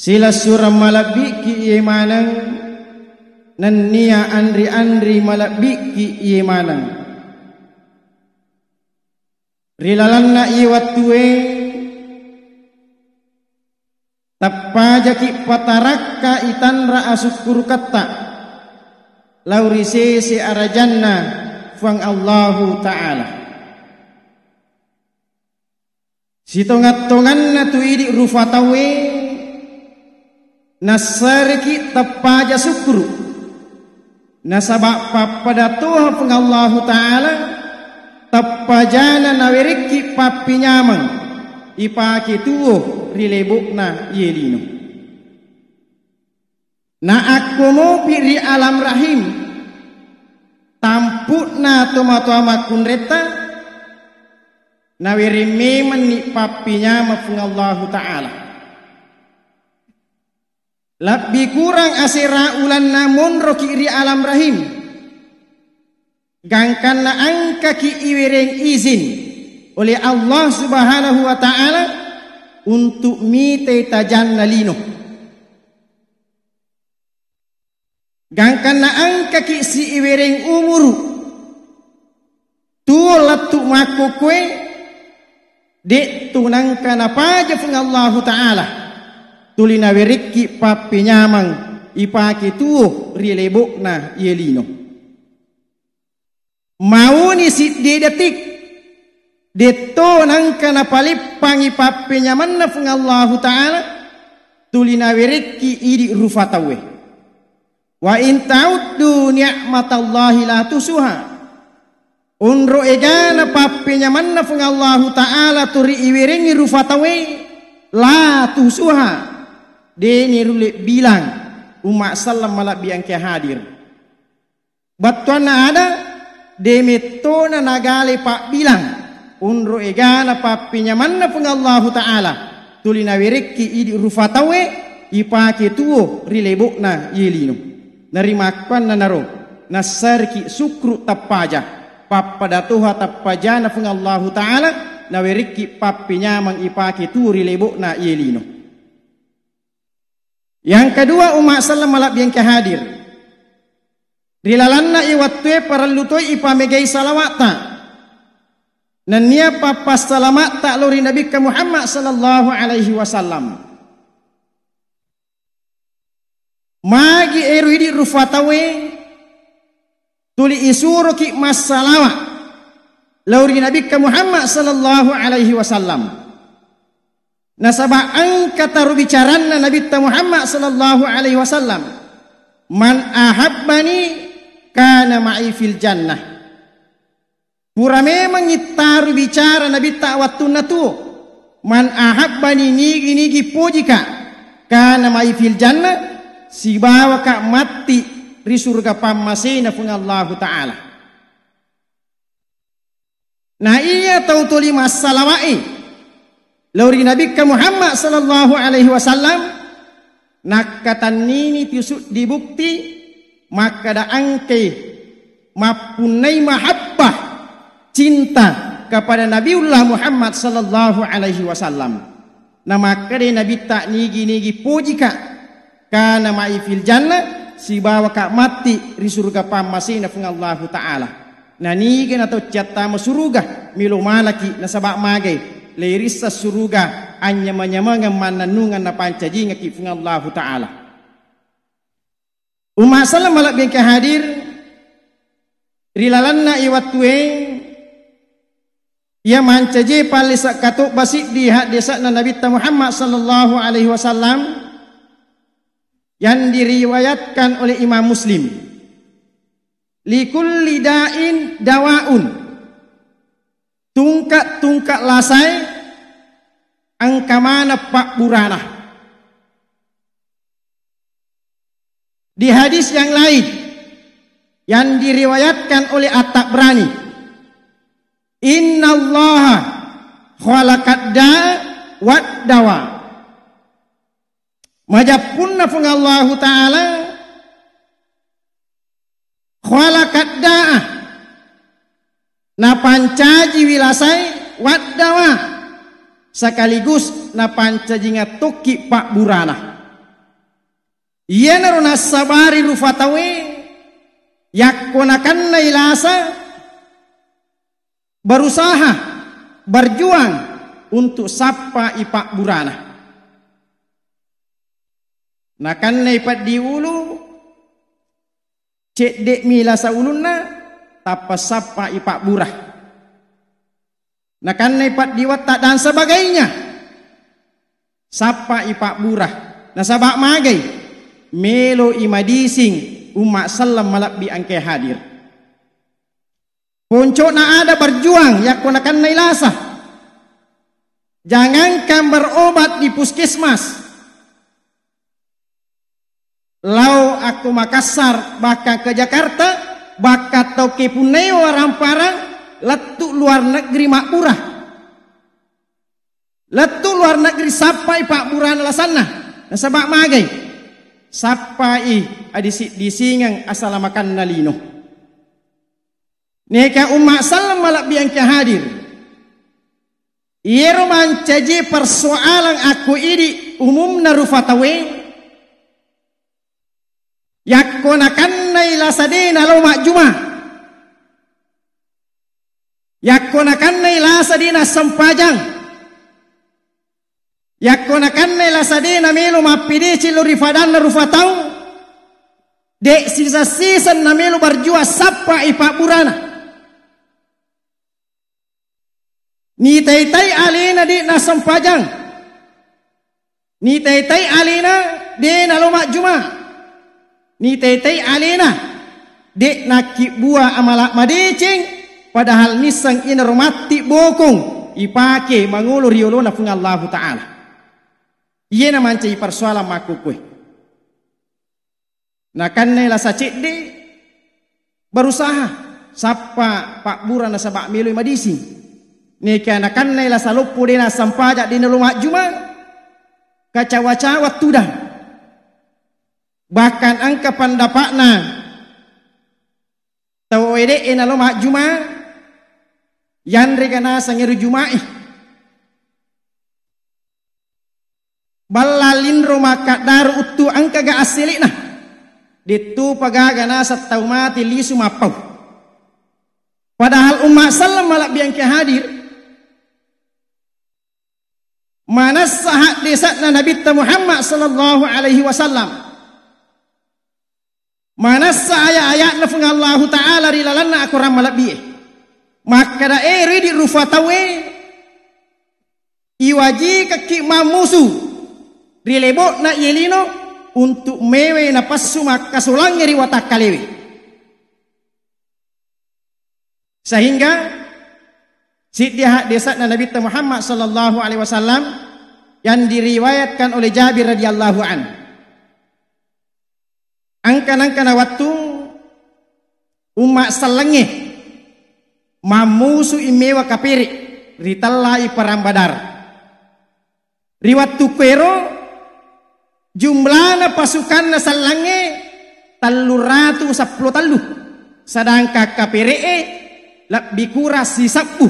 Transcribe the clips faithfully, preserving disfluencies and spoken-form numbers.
Silessureng malebbiki iye maneng, nennia anri-anri malebbiki iye maneng. Ri lalenna iye wettue, teppajaki patarakka itanra asukkuruketta lao ri sese arajanna Fuang Allahu Ta'ala. Sitonga-tonganna tu idi rufa tauwe, nassareki teppaja sukkuru, nasaba pappada toha Puang Allahu Ta'ala, teppajana nawerekki pappinyameng ipake tuo ri lebo'na iye lino. Naakko mopi ri alam rahim, tampu'na tomatoa makkunretta, nawereng memenni pappinyameng Puang Allahu Ta'ala. Lebbi kurang asera ulanna monroki ri alam rahim, gangkanna engkaki iwereng izin oleh Allah Subhanahu wa Ta'ala untuk mitai tajanna lino. Gangkanna engkaki siiwereng umuru tuo lettu makkokkoe, de'tu nengka napaja Puang Allahu Ta'ala, tuli nawerekki pappinyameng ipake tuo ri lebo'na iye lino. Mauni siddi detik, de'to nengka napalippangi pappenyamenna Puang Allahu Ta'ala, tuli nawerekki idi rufa tauwe. Wa in ta'uddu ni'matallahi la tuhsuha. Onro egana pappenyamenna Puang Allahu Ta'ala tuli iwerengi rufa tauwe, la tuhsuha. Deni rulle bilang, umma selleng malebbi engka hadir. Battuanna ada, de mettona nagale pabbilang, onro egana pappenyamanna Puang Allahu Ta'ala, tuli nawerekki idi rufa tauwe, ipake tuo ri lebo'na iye lino. Narimakkuannanaro, nassareki sukkuru tappaja, pappada toha tappajana Puang Allahu Ta'ala, nawerekki pappenyameng ipake tuo ri lebo'na iye lino. Yang kedua, umma selleng malebbi engka hadir. Ri lalenna i wettue parellu toi ipamegai salawa'ta. Nennia pappassalama'ta lao ri Nabikka Muhammad sallallahu alaihi wasallam. Magi ero idi rufa tauwe, tuli isuroki massalawa lao ri Nabikka Muhammad sallallahu alaihi wasallam. Nasaba engka taru bicaranna Nabitta Muhammad sallallahu alaihi wasallam, "Man ahabbani kana ma'i fil jannah." Pura memang ittaru bicara Nabitta wattunna tuo, "Man ahabbani," nigi-nigi pojika, "kana ma'i fil jannah," sibawaka matti ri surga pammasena Puang Allahu Ta'ala. Na iya tau tuli massalawa'i lao ri Nabikka Muhammad sallallahu alaihi wasallam, nakkatannini tu suddi bukti makkada engkai mappunnai mahabbah, cinta kepada Nabiullah Muhammad sallallahu alaihi wasallam. Namakkadai Nabitta, "Nigi-nigi pojika, kana ma'i fil jannah," sibawaka matti ri surga pammasena Puang Allahu Ta'ala. Naniga natau ciattama suruga, melo malaki nasaba magai, leirissa suruga anyama-nyamangeng mannennungeng napancajingaki Puang Allahu Ta'ala. Umma selleng malebbi engka hadir, ri lalenna i wettue iya mancaji pallisa katobba siddi haddese'na Nabitta Muhammad sallallahu alaihi wasallam yang diriwayatkan oleh Imam Muslim. "Likulli da'in dawa'un." Tungka-tungka lasae engka maneng pabburana. Di hadis yang lain yang diriwayatkan oleh At-Tabrani, "Innallaha khalaqad da'a wad dawa." Majeppunna Puang Allahu Ta'ala khalaqad da'a, napancaji wilasae, wad dawa, sekaligus napancajinga tokki pabburana. Iyanaro nassabari rufa tauwe, yakko nakennai lasa, berusaha, berjuang untuk sappai pabburana. Nakennai peddi ulu, cedde'mi lasa ulunna, tappa sappai pabbura. Nakennai peddi watta dan sebagainya, sappai pabbura. Nasaba magai? Meloi madising umma selleng malebbi engkae hadir. Ponco'na ada berjuang yakko nakennai lasa. Jangankan berobat di puskesmas, lao akko Makassar, bahkan ke Jakarta, bahkan tauke Punnai waramparang lettu luar negeri mabbura. Lettu luar negeri sappai pabburana lasanna. Nasaba magai? Sappai adisi-disingeng asalamakanna lino. Neka umma selleng malebbi engka hadir. Iyero mancaji persoalan akko idi umumna rufa tauwe. Yakko nakennai lasa de nalo majjuma. Yakko nakennai lasa de nassempajang. Yakko nakennai lasa de namelo mappedeceng lao ri fadanna rufa tau, de siseng-siseng namelo berjuang sappai pabburana. Nitai-tai alena de nassempajang. Nitai-tai alena de nalo majjuma. Nitai-tai alena de nakkibbua amala madeceng, padahal nisseng inaro matti bokong ipake mangolo ri yolona Puang Allahu Ta'ala. Iyena mancaji persoalan makkukue. Nakennai lasa cedde, berusaha sappa pabbura nasaba meloi madising. Neka nakennai lasa loppo de nassempajang de nalo majjuma, kacawa-cawa tudang. Bahkan engka pendapatna tau ede e nalo majjuma, yanrega naseng ero jumai. Balla linro makkaddaro uttu engkaga assele'na. Dettupa gaga naseng tau mate lisu mappau. Padahal umma selleng malebbi engka hadir. Manessa haddese'na Nabitta Muhammad sallallahu alaihi wasallam. Manessa aya-aya'na Puang Allahu Ta'ala ri lalenna akorang malebbi e. Makkeda, e, ri idi rufa tauwe, iwajikekki mammusu ri lebo'na iye lino untuk mewe napassu makkasolangnge ri watakkalewe. Sehingga siddi haddese'na Nabitta Muhammad sallallahu alaihi wasallam yang diriwayatkan oleh Jabir radhiyallahu anhu. Engka-, nengkana wettu umma sellengnge mammusu i mewa kapere ritellai perang Badar. Ri wettu kuero jumlana pasukanna sellengnge telluratu seppulo tellu, sedangkan kapere'e lebbi kurang sisebbu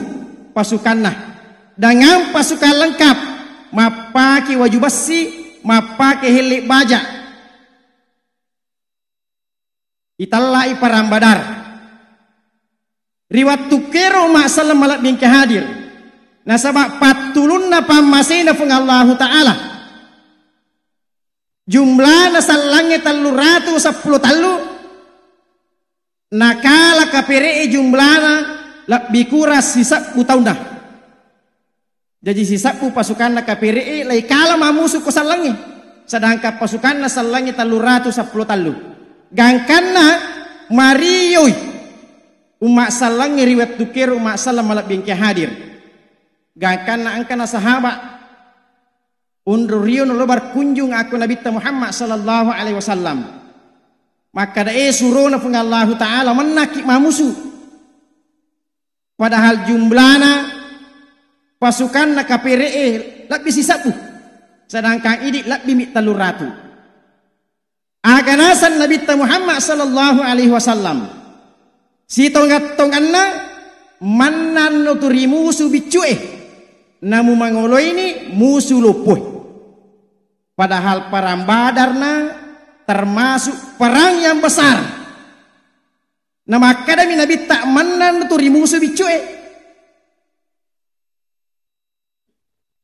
pasukanna. Dengan pasukan lengkap, mappake waju bessi, mappake helle baja. Itellai perang Badar. Ri wettu kero umma selleng malebbi engka hadir. Nasaba pattulunna pammasena Puang Allahu Ta'ala. Jumlana sellengnge telluratu seppulo tellu, nakala kapere'e jumlana lebbi kurang sisebbu taunna. Jaji sisebbu pasukanna kapere'e lai kala mammusu ko sellengnge. Sedangkan pasukanna sellengnge telluratu seppulo tellu. Gangkanna marioi umma sellengnge ri wettu kero umma selleng malebbi engka hadir. Gangkanna engkana sahaba unro rio nalo berkunjung akko Nabitta Muhammad sallallahu alaihi wasallam. Makkeda, e, surona Puang Allahu Ta'ala mennakki mammusu. Padahal jumlana pasukanna kapere'e lebbi sisebbu, sedangkan idi lebbi mi telluratu. Aga naseng Nabitta Muhammad sallallahu alaihi wasallam, sitongeng-tongenna mennanno tu ri musu biccu'e, namu mangoloini musu loppoe. Padahal perang Badarna termasuk perang yang besar. Namakkadami Nabitta, mennang tu ri musu biccu'e.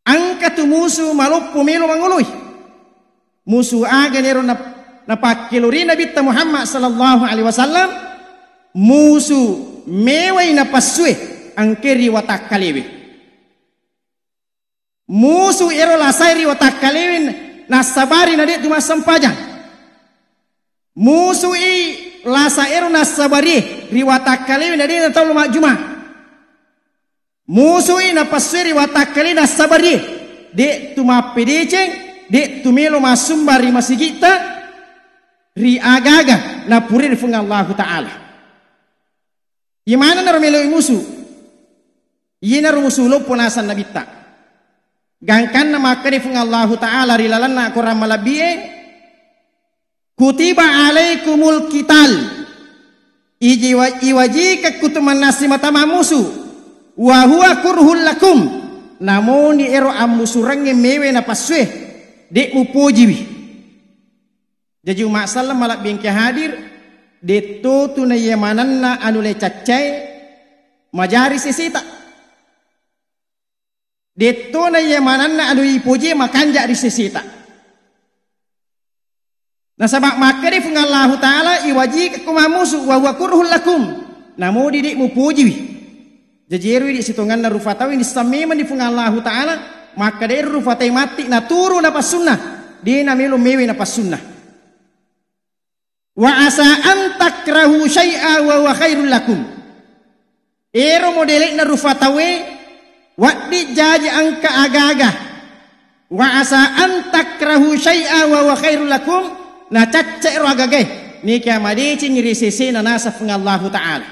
Engka tu musu maloppo melo mangoloi. Musu aga nero nap-, napakkelori Nabitta Muhammad sallallahu alaihi wasallam? Musu mewai napassue, engke ri watakkalewe. Musu ero lasae ri watakkalewe nassabari na de' tu massempajang. Musui lasa ero nassabari ri watakkalewe na de' na tau majjuma. Musui napassue ri watakkale nassabari, de' tu mappedeceng, de' tu melo massumba ri masigitta, ri aga-aga napuriri Fuang Allahu Ta'ala. Imanana ro melo musu, iyanaro musu loppo nasang Nabitta. Gangkanna makkeda Fuang Allahu Ta'ala ri lalenna Akorang Malebbi'e, "Kutiba alaikumul qital." Ijiwa-, iwajikekku tu mannassi mata mammusu. "Wa huwa kurhul lakum." Namoni ero ammusurengnge mewe napassue, de' mupojiwi. Jaji umma selleng malebbi engka hadir, detto tu naiya manenna anu le caccae majari seseta. Dettona iya manenna anu ipoji makanja ri seseta. Nasaba makkeda Fuang Allahu Ta'ala, "Iwajikekku mammusu wa huwa kurhul lakum." Namodi de' mupojiwi. Jaji ero idi sitonganna rufa tau ini sammemeng di Fuang Allahu Ta'ala, makkeda ero rufa tau matti naturu napassunna, de' namelo mewe napassunna. "Wa asa an takrahu syai'a wa huwa khairul lakum." Ero modele'na rufa tauwe, wedding jaji engka aga-aga. "Wa asa an takrahu syai'a wa huwa khairul lakum," nacacca ero agagae, neka madecengi ri sesena naseng Fuang Allahu Ta'ala.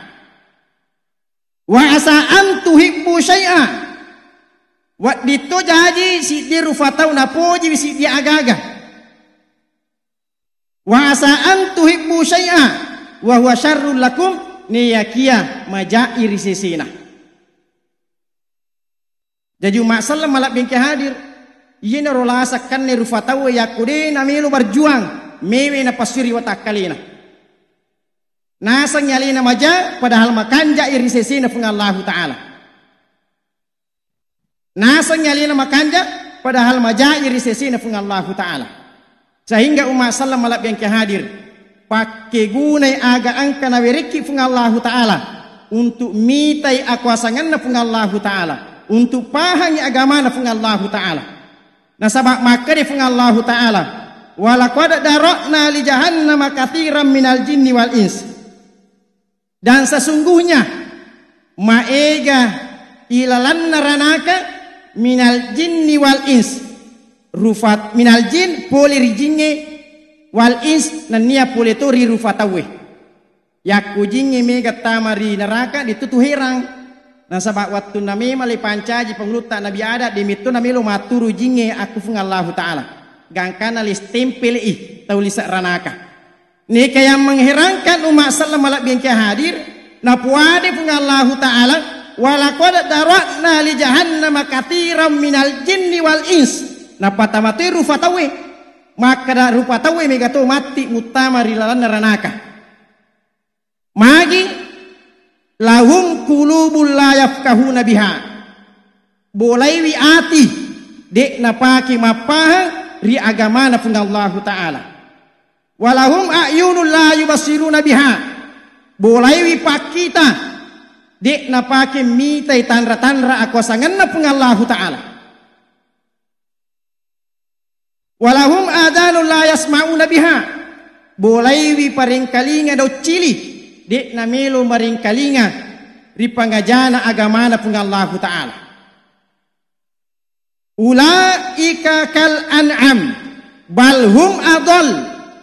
"Wa asa an tuhibbu syai'a," wedding to jaji siddi rufa tau napojiwi siddi aga-aga. "Wa asa an tuhibbu syai'a wa huwa syarrul lakum," niyakiya majai ri sesena. Jaji umma selleng malebbi engka hadir, iyanaro lasa kenna rufa tauwe yakko de' namelo berjuang mewe napassui ri watakkalena. Nasengngi alena maja padahal makanjai ri sesena Fuang Allahu Ta'ala. Nasengngi alena makanja, padahal majai ri sesena Fuang Allahu Ta'ala. Sehingga umma selleng malebbi engka hadir, pakkegunai aga engka nawerekki Fuang Allahu Ta'ala untuk mitai akuasangenna Fuang Allahu Ta'ala, untuk pahangi agamana Fuang Allahu Ta'ala. Nasaba makkeda Fuang Allahu Ta'ala, "Wa laqad dara'na li jahannama katsiran minal jinni wal ins." Dan sesungguhnya maega ilalanna ranaka minal jinni wal ins, rufa, minal jin pole ri jingnge, wal ins nennia pole to ri rufa tauwe. Yakko jingnge mega tama ri neraka, de'tu tu herang. Nasaba wettunna memang le pancaji pangulutta Nabi Adam, de' metto namelo matturu jingnge akku Fuang Allahu Ta'ala. Gangkanna le stempelei tau lise ranaka. Neka yang mengherankan umma selleng malebbi engka hadir, napuade Fuang Allahu Ta'ala, "Wa laqad dara'na li jahannama katsiran minal jinni wal ins." Napatama toi rufa tauwe. Makkeda rufa tauwe mega to matti muttama ri lalenna ranaka. Magi? "Lahum qulubun la yafqahuna biha." Bolaiwi ati de' napake mappahang ri agamana Fuang Allahu Ta'ala. "Wa lahum a'yunun la yubsiruna biha." Bolaiwi pakkita de' napake mitai tanra-tanra akuasangenna Fuang Allahu Ta'ala. "Wa lahum adhanun la yasma'una biha." Bolaiwi parengkalinga doccili, de' namelo marengkalinga ri pangajana agamana Puang Allahu Ta'ala. "Ulaika kal an'am, bal hum adhal."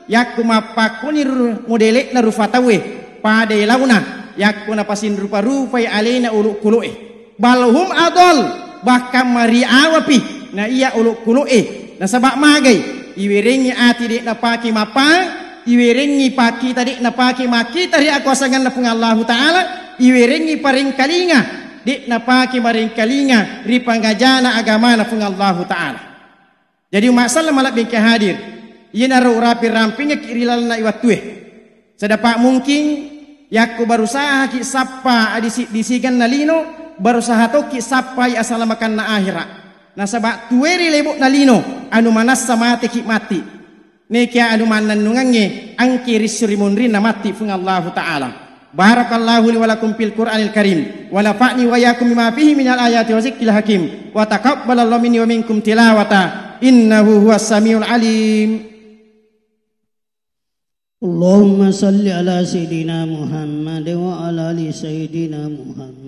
Yakko mappakkuni ru-, modele'na rufa tauwe, padai launa yakko napasinrupa-rupai alena olokolo'e. "Bal hum adhal," bahkan mariawapi na iya olokolo'e. Nasaba magai? Iwerengngi ati de' napake mappahang, iwerengngi pakkita de' napake makkita ri akuasanganna Puang Allahu Ta'ala, iwerengngi parengkalinga de' napake marengkalinga ri pangajana agamana Puang Allahu Ta'ala. Jadi, umma selleng malebbi engka hadir, Iyanaro urapi-rampingekki ri lalenna iwattue. Sedapa mungkin yakko berusaha ki sappa adisi-, disiganna lino, berusaha tokki sappai asalamakanna akhira. Nasaba tue ri lebo'na lino, anu manassa mateki matti. Nekia anu mannennungangnge engki rissu ri munrinna matti Puang Allahu Ta'ala. Barakallahu li wa lakum fil Qur'anil Karim, wa nafa'ni wa iyyakum bima fihi minal ayati wa zikril hakim, wa taqabbalallahu minni wa minkum tilawata, innahu huwas samiul alim. اللهم صل على سيدنا محمد وعلى آل سيدنا محمد.